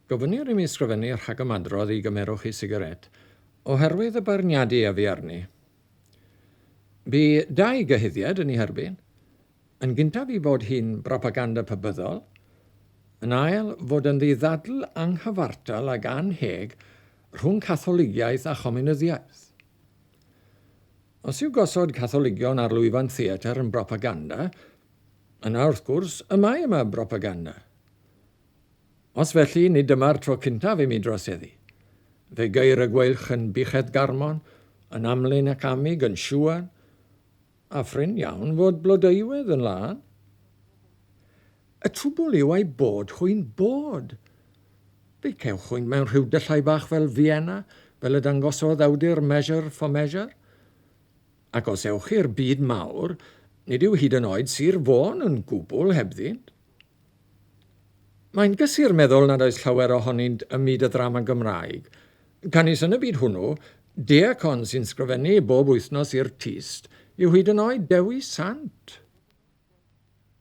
Gofynnir i mi sgrifennu rhagymadrodd i Gymerwch Chi Sigaret oherwydd y beirniadu a fu arni. Bu dau gyhuddiad yn ei herbyn. Yn gyntaf ei bod hi'n bropaganda pabyddol, yn ail fod ynddi ddadl anghyfartal ag annheg rhwng Catholigiaeth a Chomiwnyddiaeth. Os yw gosod Catholigion ar lwyfan theatr yn bropaganda, yna wrth gwrs y mae yma bropaganda. Os felly, nid dyma'r tro cyntaf i mi droseddu. Fe geir y gweilch yn Buchedd Garmon, yn Amlyn ac Amig, yn Siwan, a phrin iawn fod Blodeuwedd yn lân. Y trwbwl yw eu bod hwy'n bod. Fe cewch hwynt mewn rhyw dyllau bach fel Vienna, fel y dangosodd awdur Measure for Measure. Ac os ewch i'r byd mawr, nid yw hyd yn oed Sir Fôn yn gwbl hebddynt. Mae'n gysur meddwl nad oes llawer ohonynt ym myd y ddrama Gymraeg, canys yn y byd hwnnw, deacon sy'n sgrifennu bob wythnos i'r Tyst yw hyd yn oed Dewi Sant.